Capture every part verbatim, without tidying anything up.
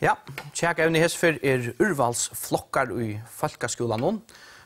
Ja, kjakevni hesferð er úrvalsflokkar í fólkaskúlanum.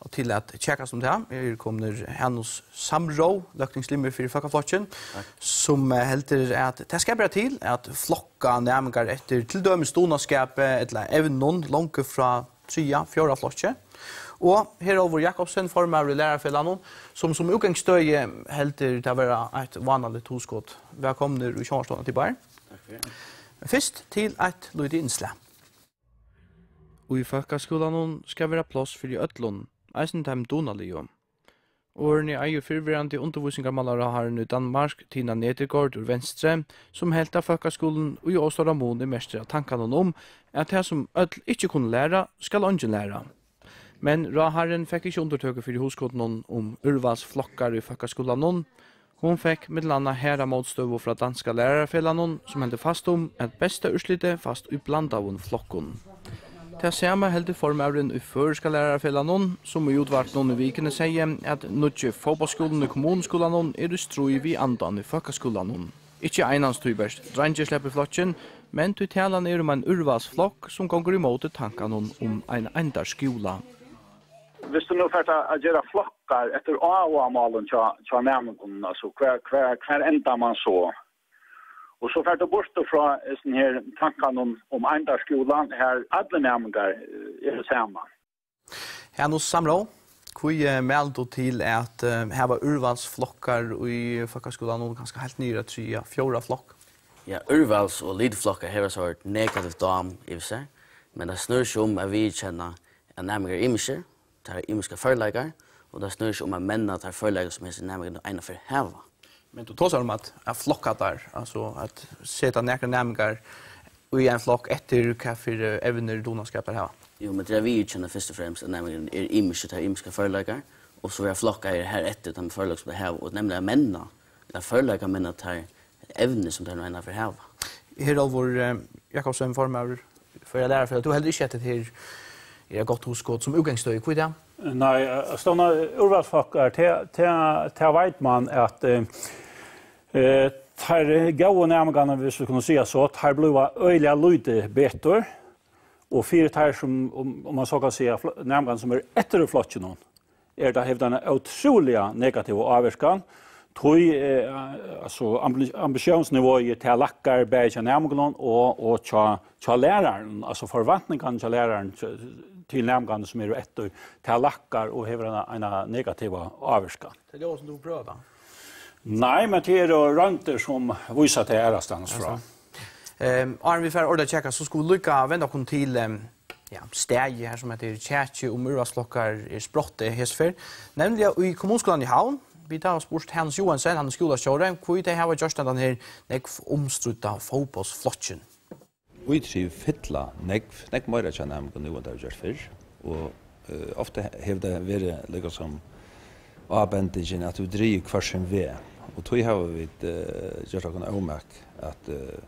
Og til at kjakast um tað, eru komnir Hanus Samró, løgtingslimur fyri Fólkaflokkin, sum eh, heldur at tað skal vera til at flokka næmingar eftir til dømis dugnaskapi ella evnum longu frá triðja, fjórða flokki. Og Herálvur Jakobsen, formaður í Lærarafelagnum, sum sum útgangsstøði heldur tað vera eitt vánaligt hugskot. Vælkomnir í sjónvarpsstovuna, tit báðir. Takk fyri. Men fyrst til eitt lítið innslag. Í fólkaskúlanum skal vera pláss fyri øllum, eisini teimum dugnaligu. Orðini eigur fyrrverandi undirvísingarmálaráðharrin í Danmark, Tina Nedergaard úr Venstre, sum helt, at fólkaskúlin í ov stóran mun er merktur av tankanum um, at tað, sum øll ikki kunnu læra, skal eingin læra. Men ráðharrin fekk ikki undirtøku fyri hugskotinum um úrvalsflokkar í fólkaskúlanum. Hon fekk millum annað harða mótstøðu frá danska lærarafelagnum, sum heldur fast um, at besta úrslitið fæst í blandaðum flokkum. Tað sama heldur formaðurin í føroyska lærarafelagnum, sum í útvarpinum í vikuni segði, at nýggi fótbóltsskúlin í kommunuskúlanum er í stríð við andan í fólkaskúlanum. Ikki einans tí bert dreingir sleppa í flokkin, men tí talan er um ein úrvalsflokk, sum gongur ímóti tankanum um ein eindarskúla. Viss tú nú fert at, at gera flokkar eftir áhugamálum hjá, hjá næmingunum, altso, hvar, hvar, hvar endar man so? Og so fert tú burtur frá hesum her tankanum um, um eindarskúlan, har allir næmingar eh, eru saman. Hanus Samró, hví eh, mælir tú til at eh, hava úrvalsflokkar í fólkaskúlanum, kanska heilt niður at triðja, fjórða flokk? Ja, úrvals- og elituflokkar hava so eitt negativt dám yvir sær, men tað snýr seg um at viðurkenna, at næmingar eru ymiskir, teir hava ymiskar førleikar, og tað snýr seg um at menna teir førleikar, sum hesir næmingar nú einaferð hava. Men tú tosar um at, at flokka teir, altso at seta nakrar næmingar í ein flokk eftir, hvat fyri evnir, dugnaskap teir hava. Jú, men tað er at viðurkenna fyrst og fremst, at næmingar eru ymiskir, teir hava ymiskar førleikar, og so verða flokkaðir har eftir, teir førleikar, sum teir hava, og nevniliga at menna, ella førleikamenna teir evni, sum teir nú einaferð hava. Herálvur eh, Jakobsen, formaður Føroya Lærarafelag, tú heldur ikki, at hetta her er eitt gott hugskot sum útgangsstøði, hví tað? Nei, at stovna úrvalsflokkar, tað, tað, tað veit man, at eh, eh, teir góðu næmingarnir, viss vit kunnu siga so, teir blíva øgiliga lítið betur, og fyri teir, sum, um, um man so kann siga, fl- næmingarnar, sum eru eftir í flokkinum, er tað, hevur tað eina ótrúliga negativa ávirkan, tí eh, altso, ambi- ambitiónsnivoið, tað lækkar bæði hjá næmingunum og, og hjá, hjá læraranum, altso, forventningarnar hjá læraranum til, til næmingarnar, sum eru eftir, tað lækkar og hevur eina, eina negativa ávirkan. Tað ljóðar sum tú prøvar tað. Nei, men tað eru royndir, sum vísa tað aðrastaðni frá. Ehm, áðrenn vit fara orðið at tjekka, so skulu vit líka venda okkum til ehm, ja, staðið her, sum hetta kjakið um úrvalsflokkar er sprottið hesa ferð. Nevniliga í Kommunuskúlanum í Havn. Vit hava spurt Hans Joensen, hann er skúlastjóri, hví tey hava gjørt hendan her nógv umstrídda fótbóltsflokkin. Ítriv fylla nógv, nógv meira hjá næmingum nú, enn tað hevur gjørt fyrr, og eh, ofta he- hevur tað verið líka sum ábendingin, at tú dregur hvør sín veg, og tí hava vit eh, gjørt okkum ómak at eh,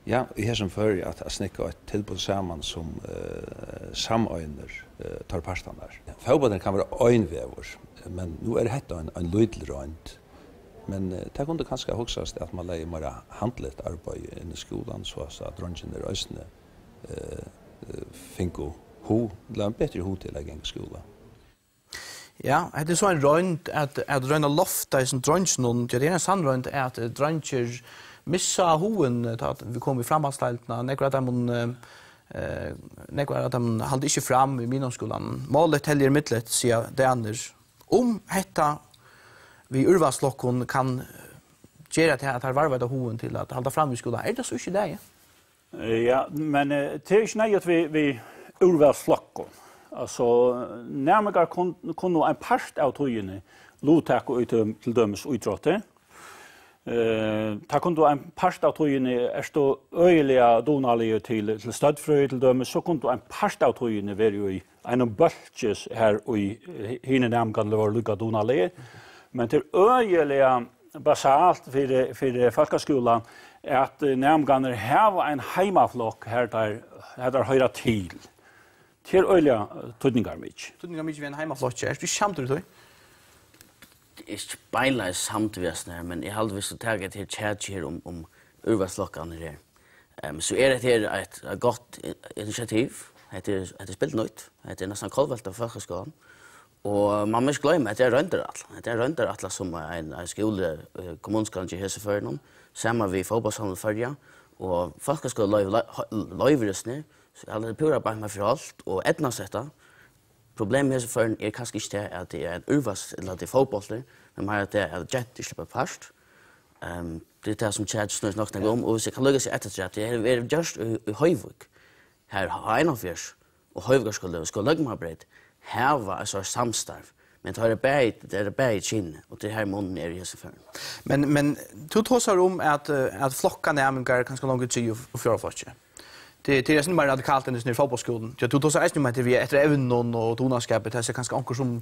ja, í hesum føri at, at snikka eitt tilboð saman, sum eh, sameinir eh, teir partarnar. Fótbólturin kann vera ein vegur, men nú er hetta ein, ein lítil roynd. Men eh, tað kundi kanska hugsast, at man legði meira handligt arbeiði inn í skúlan, so at dreingirnir eisini eh, eh, fingu hug, ella ein betri hug til at ganga í skúla. Ja, hetta er so ein roynd at, at royna at lofta hesum dreingjunum. Ja, tað er ein sannroynd, at eh, dreingir missa hugin, eh, tá at vit koma í framhaldsdeildina. Nógv av teimum, eh, eh, nógv av teimum halda ikki fram í miðnámsskúlanum. Málit helligar millet, siga danir. Um hetta við úrvalsflokkum kann gera tað, at teir varðveita hugin til at halda fram við skúla, er tað so ikki í lagi? Eh, Ja, men eh, tað er ikki neyðugt við, við úrvalsflokkum. Altso, næmingar kun, kunnu ein part av tíðini luttaka í til, til dømis ítrótti. Eh, tá kunnu ein part av tíðini, ert tú øgiliga dugnaligur til, til støddfrøði til dømis, so kunnu ein part av tíðini vera í einum bólki her í eh, hinir næmingarnir vóru líka dugnaligir. Men tað er øgiliga basalt fyri, fyri fólkaskúlan, at eh, næmingarnir hava ein heimaflokk her teir, her teir hoyra til. Tað er øgiliga eh, týdningarmikið. Týdningarmikið við ein heimaflokki. Ert tú ikki samdur í tí? Eg eri ikki beinleiðis samdur við hasum her, men eg haldi, viss tú tekur hetta her kjakið her um, um úrvalsflokkarnar her, Ehm, so er hetta her eitt, eitt gott i-, initiativ. Hetta er, hetta er spildurnýtt. Hetta er næstan kollvelta av fólkaskúlanum. Og man má ikki gloyma, hetta er royndarætlan. Hetta er royndarætlan sum ein, ein skúli, eh, kommunuskúlin ger í hesum førum, saman við Fótbóltssamlað Føroya og Fólkaskúlin loyv-, loy-, loyvir hesum her. So er tað púra beint frá hjarta og eydnast hetta. Problemið í hesum førum er kanska ikki tað, at tað er ein úrvals-, ella at tað er fótbóltur, men meira tað, at gentur sleppa part. Ehm, tað er tað, sum chat snýr nokk um, og viss eg kann líka siga eftir, at tað er, er gjørt í, í Hoyvík. Har H einogfýrs og Hoyvíkar skúli, skúli Løgmabreyt, hava eitt sovorðið samstarv, men tað er bæði, tað er bæði kyn, og tað er har munurin er í hesum førum. Men, men tú tosar um at, eh, at flokka næmingar kanska longu í triðja og fjórða flokki. Tað, tað er eitt sindur meira radikalt enn í fótbóltsskúlum. Ja, tú tosar eisini um at tað er eftir evnum og dugnaskapi, tað er kanska onkur sum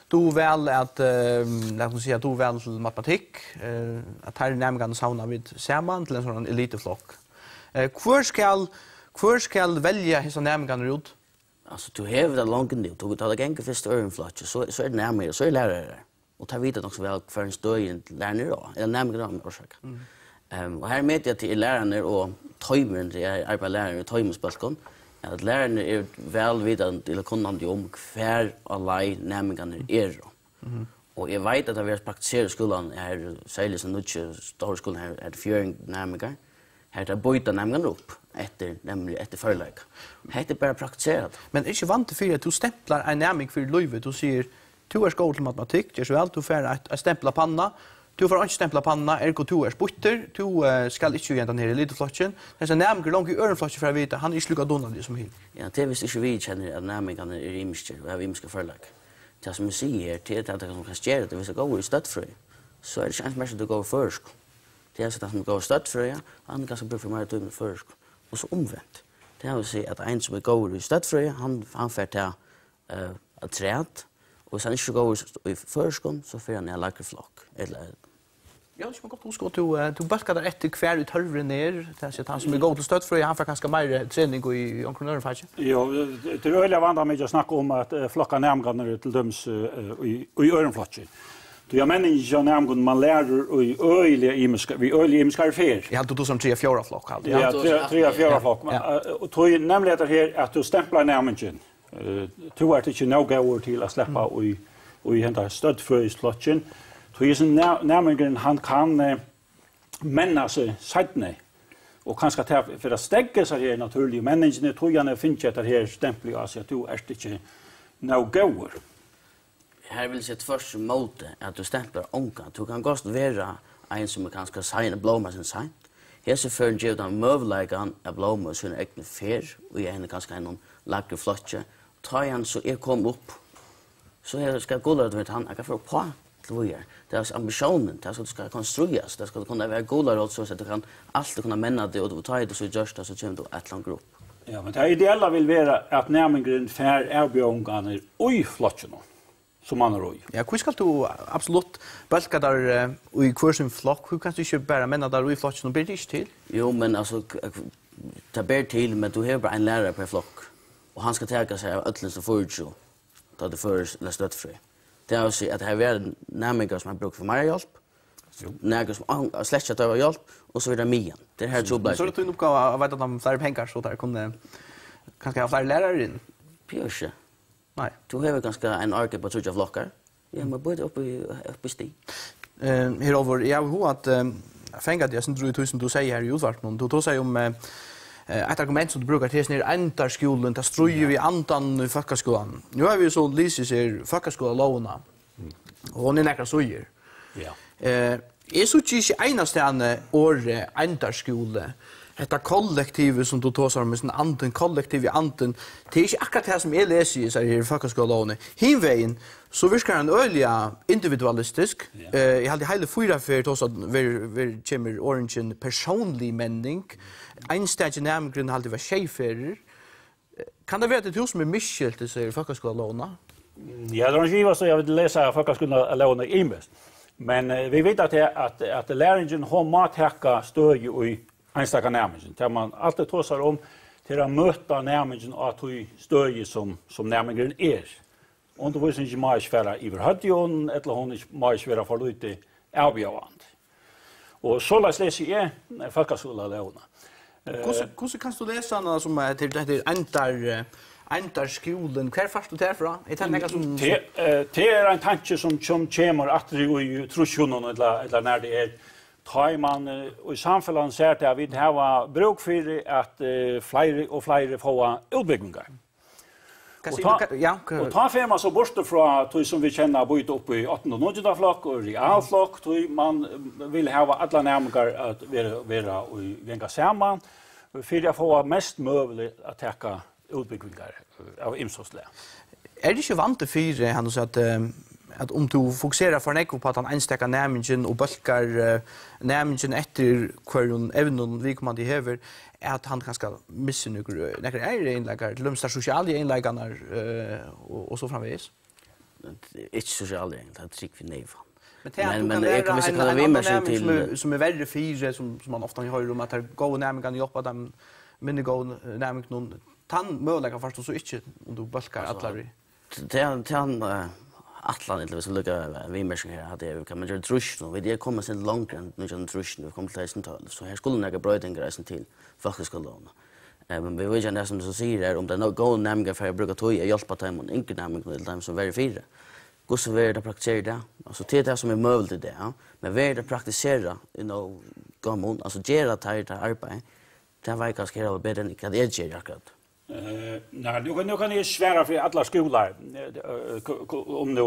dugir væl at, eh, lat okkum siga, dugir væl til matematikk, eh, at teir næmingarnir savna vit saman til ein sovorðnan elituflokk. Eh, hvør skal, hvør skal velja hesar næmingarnar út? Altso, tú hevur tað longu nú. Tú, tá tað gongur fyrst í øðrum flokki, so, so er tað næmingar, so er lærarar. Og teir vita nokk so væl, hvørjum støði lærararnir eru á, ella næmingarnir á, orsaka. Ehm, og her meti eg, at tað eru lærararnir og toymurin, tað er arbeiðir lærararnir í toymisbólkum, at lærararnir eru væl vitandi ella kunnandi um, hvar á leið næmingarnir eru. Og eg veit, at tað verður praktiserað í skúlanum her, serliga í nýggja stóra skúlanum her, er tað fjøruti næmingar. Har teir býta næmingarnar upp eftir, nemliga eftir førleika. Hetta er bara at praktisera tað. Men er ikki vandi fyri, at tú stemplar ein næming fyri lívið? Tú sigur, "Tú ert góður til matematikk, ger so væl, tú fært eitt, eitt stempul á panna, tú fært einki stempul á panna, ergo tú ert býttur, tú, eh, skal ikki í hendan her elituflokkin." Hesin næmingur longu í øðrum flokki fær at vita, hann er ikki líka dugnaligur sum hin. Ja, tað er, viss tú ikki viðurkennir, at næmingarnir eru ymiskir og hava ymiskar førleikar. Tað, sum eg sigi her, tað er tað, sum kann gera tað, viss tú ert góður í støddfrøði, so er tað ikki einsmerkt við, at tú ert góður í føroyskum. Tað er, so tann, sum er góður í støddfrøði, hann kanska brúkar meiri tíma í føroyskum. Og so umvent. Tað vil siga, at ein, sum er góður í støddfrøði, hann, hann fær tað, eh, afturat, og viss hann ikki er góður í, í føroyskum, so fer hann í ein lægri flokk. Ella Ja, tað er gott hugskot. Tú, eh, tú bólkar tær eftir, hvar ið tørvurin er. Tað er, at hann, sum er góður til støddfrøði, hann fær kanska meiri trening í, í onkrum øðrum faki. Jú, tað er øgiliga vandamikið at snakka um at, eh, flokka næmingarnar til dømis, eh, í, í øðrum flokki. Tí at menningin hjá næmingunum, man lærir í øgiliga ymiska, við øgiliga ymiskari ferð. Eg haldi, tú tosar um triðja, fjórða flokk, haldi eg. Ja, triðja, triðja, fjórða flokk. Ja. Eh, og tí nemliga hetta her, at tú stemplar næmingin. Eh, tú ert ikki nóg góður til at sleppa í, í henda støddfrøðisflokkin. Tí hesin næ-, næmingurin, hann kann, eh, menna seg seinni. Og kanska tað fer at steðga hesari her natúrligu menningini, tí hann hevur fingið hetta her stemplið á seg, at tú ert ikki nóg góður. Her vil eg siga tvørturímóti, at tú stemplar ongan. Tú kann gott vera ein, sum er kanska sein, blómar seg seint. Hesi førini geva tær møguleikan at blóma í síni egnu ferð, og í einum kanska einum lægri flokki. Tá ið hann so er komin upp, so er, skal gulrótin vera tann, at hann fær uppá til víðari. Tað er altso ambitiónin, tað skal, tú skal kunna stríðast, tað skal kunna vera gularót, so at tú kann altíð kunna menna teg, og, og tá ið tú so gjørt tað, so kemur tú eitt langt upp. Ja, men tað ideella vil vera, at næmingurin fær avbjóðingarnar í flokkinum, sum hann er í. Ja, hví skalt tú absolutt bólka teir, eh, í hvør sín flokk? Hví kanst tú ikki bara menna teir í flokkinum og ber teg ikki til? Jú, men altso, k-, k-, tað ber til, men tú hevur bara ein lærara per flokk, og hann skal taka sær av øllum sum fýraogtjúgu, tá tú førir, ella støddfrøði. Tað vil siga, at har verða næmingar, sum hava brúk fyri meira hjálp, nakrir, sum an-, slett ikki tørva hjálp, og so er tað miðjan. Tað er har trupulleikin. So er tað tín uppgáva at veita teimum fleiri pengar, so teir kunnu kanska hava fleiri lærarar inn. Pjøsi. Nei. Tú hevur kanska ein árgang á tríggjar flokkar. Ja, men býta upp í, upp í stig. Eh, Herálvur, eg havi hug at, eh, fanga teg, sum tú, sum tú segði her í útvarpinum. Tú tosaði um, eh, eh, eitt argument, sum tú brúkar, til hesin her eindarskúlin, tað stríðir við andan í fólkaskúlanum. Nú hava vit so lisið her fólkaskúlalógina, og hon er nakrar síður. Ja. Eh, eg síggi ikki einastaðni orðið eindarskúli. Hetta kollektivið, sum tú tosar um, hesin andin, kollektivi andin, tað er ikki akkurát tað, sum eg lesi í hesari her fólkaskúlalógini. Hin vegin, so virkar hann øgiliga individualistisk. Ja. Eh, eg haldi, heili fýra ferð tosað, ver-, ver-, kemur orðingin persónlig menning. Einstaki næmingurin, haldi eg, var sjey ferðir. Kann tað vera, at tað er tú, sum hevur misskilt hesa her fólkaskúlalógina? Ja, tað er ein skiva, so eg vil lesa fólkaskúlalógina ymiskt. Men, eh, vit vita at, at, at læringin, hon má taka støði í einstaka næmingin. Tað man altíð tosar um, tað er at møta næmingin á tí støði, sum, sum næmingurin er. Undirvísingin má ikki fara yvir høvdið á honum, ella hon ikki, má ikki vera for lítið avbjóðandi. Og soleiðis lesi eg fólkaskúlalógina. Hvussu, hvussu kanst tú lesa hana sum at hetta er, hetta er endar, eh, endar skúlin? Hvar fært tú tað frá? Er tað nakað sum Tað, eh, tað er ein tanki sum, sum kemur aftur í, í trýssunum, ella, ella nær tað er. Tá ið man, eh, í samfelagnum sær tað, at vit hava brúk fyri at, eh, fleiri og fleiri fáa útbúgvingar. Hvat Og sigur tá, tú? Hva, ja, hva og tá fer man so burtur frá tí sum vit kenna at býta upp í áttanda og níggjunda flokk og realflokk, tí man, eh, vil hava allar næmingar at vera, vera og ganga saman, fyri at fáa mest møguligt at taka útbúgvingar, eh, av ymsum slag. Er tað ikki vandi fyri, Hanus, at, eh, at um tú fokuserar for nógv upp á tann einstaka næmingin og bólkar, eh, næmingin eftir hvørjum evnum viðkomandi hevur, at hann kanska missir nøkur, nakrar aðrar eginleikar, til dømis teir sosialu eginleikarnar, eh, og, og so framvegis? Ikki sosialu eginleikar, tað trúgvi eg neyvan. Men tað at Men, tú men kann eg kann vera vissi ein, kann ein annan viðmerking næmingur sum er, til sum er verri fyri, sum, sum man ofta hoyrir um, at teir góðu næmingarnir hjálpa teim minni góðu, eh, næmingunum, tann møguleikan fært tú so ikki, um tú bólkar Altso, allar í. Til, til, til hann, eh, ætlan, ella hvis vi lukkar viðmerking her, at eg, kann man gera trýst nú, vit eru komin sinn longri enn nítjan hundrað og trýss, vit komin til tvey túsund og tólv, so her skulu nakrar broytingar eisini til fólkaskúlalógina. Eh, men vit vita ikki, sum tú sigur her, um tað er nóg góð næmingar fyri at brúka tíð at hjálpa teimum yngru næmingunum, ella teimum sum verri fyri. Hvussu verður tað praktiserað í dag? Altso, tað er tað sum er møguligt í dag, ja. Men verður tað praktiserað í nóg góðum mun, altso gera teir tað arbeiðið, tað veit eg kanska her betur enn hvat eg geri akkurát. Eh, nei, nú kann, nú kann eg svara fyri allar skúlar, eh, eh, k-, k-, um nú,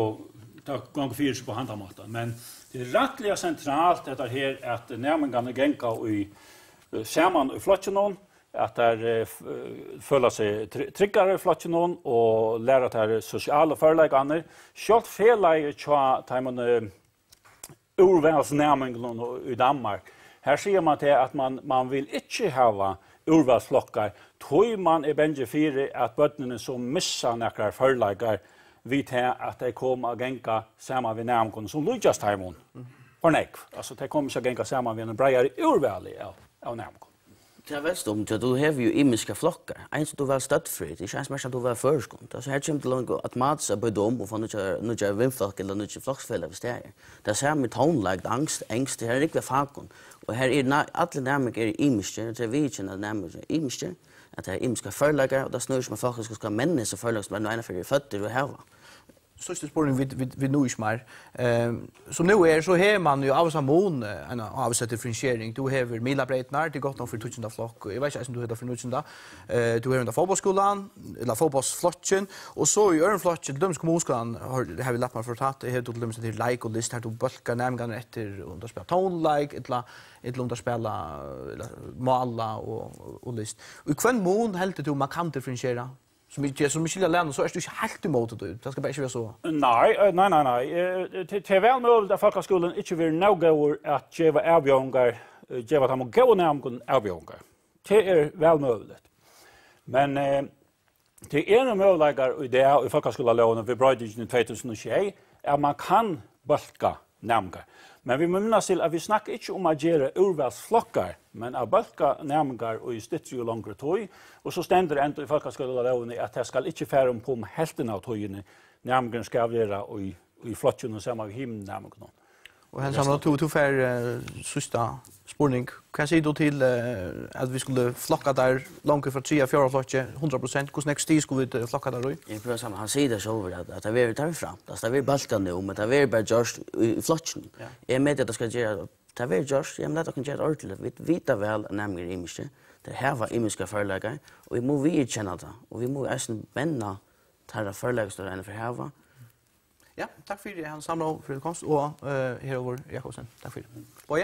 tað gongur fyri seg á handan mátan. Men tað er rættiliga sentralt, hetta her, at næmingarnir ganga í, eh, saman í flokkinum, at teir, eh, f-, eh, føla seg try-, tryggari í flokkinum og læra teir sosialu førleikarnar. Sjálvt felagið hjá teimum, eh, úrvalsnæmingunum í Danmark. Her sigur man til, at man, man vil ikki hava úrvalsflokkar, tí man er bangin fyri, at børnini so missa nakrar førleikar við tað, at tey koma at ganga saman við næmingunum, sum líkjast teimum for nógv. Altso, tey koma ikki at ganga saman við einum breiðari úrvali av, av næmingum. Tað veitst tú um, tí at tú hevur jú ymiskar flokkar. Eins og tú ert væl stødd fyri, tað er ikki eins merkt, at tú ert væl føroyskur. Tað er so, her kemur til longu at Mats at býta um og fáa nýggjar, nýggjar vinfólk ella nýggj floksfelag við staðin. Tað er sami tónleik, danskt, enskt, her er rúgva fakum. Og her er næ-, allir næmingar eru ymiskir, og tað viðurkenna, at næmingar eru ymiskir, at tað eru ymiskar førleikar, og tað snýr seg um, at fólk skal, skal menna hesar førleikar, sum teir nú einaferð eru føddir og hava. Síðsti spurning, vit, vit, vit náa ikki meir. Ehm, sum nú er, so hevur man jú ávísan mun, eh, eina ávísa differentiering. Tú hevur miðlabreytirnar, tað er gott nokk fyri tíggjunda flokk, og eg veit ikki, eisini tú hevur tað fyri níggjunda. Eh, tú hevur henda fótbóltsskúlan, ella fótbóltsflokkin, og so í øðrum flokki, til dømis kommunuskúlan, har, har vit lata meg fortalt, hevur tú til dømis til leik og list, har tú bólkar næmingarnar eftir, um teir spæla tónleik, ella, ella um teir spæla, ella mála og, og, og list. Og í hvønn mun heldur tú, man kann differentiera? Sum eg, sum eg skilji læruna, so ert tú ikki heilt ímóti tí. Tað skal bara ikki vera so. Nei, eh, nei, nei, nei. Eh, eh, tað, tað er væl møguligt, at fólkaskúlin ikki verður nóg góður at geva avbjóðingar, eh, geva teimum góðu næmingunum avbjóðingar. Tað er væl møguligt. Men, eh, tað eru møguleikar í dag í fólkaskúlalógini við broytingini í tvey túsund og sjey, at man kann bólka næmingar. Men vit mugu minnast til, at vit snakka ikki um at gera úrvalsflokkar, men at bólka næmingar í styttri og longri tíð, og so stendur enntá í fólkaskúlalógini, at tað skal ikki fara um, um helvtina av tíðini, næmingurin skal vera í, í flokkinum saman við hinum næmingunum. Og Hans Samra, tú, tú fær, eh, síðsta spurning. Hvat sigur tú til, eh, at vit skulu flokka teir longu frá triðja, fjórða flokki, hundrað prosent? Hvussu nógv stig skulu vit, eh, flokka teir í? Eg prøvi sama, hann sigur tað sjálvur, at, at tað verður, tað verður framt. Altso, tað verður bólkað nú, men tað verður bara gjørt í, í flokkinum. Ja. Eg meti, at tað skal gera, tað verður gjørt, ja, men lat okkum gera tað ordiligt. Vit vita væl, at næmingar eru ymiskir. Teir hava ymiskar førleikar, og vit mugu viðurkenna tað. Og vit mugu eisini menna teirra førleikar, sum teir einaferð hava. Ja, takk fyri, Hans Samra, fyri at tú komst, og, eh, Herðubur Jakobsen. Takk fyri. Bogi?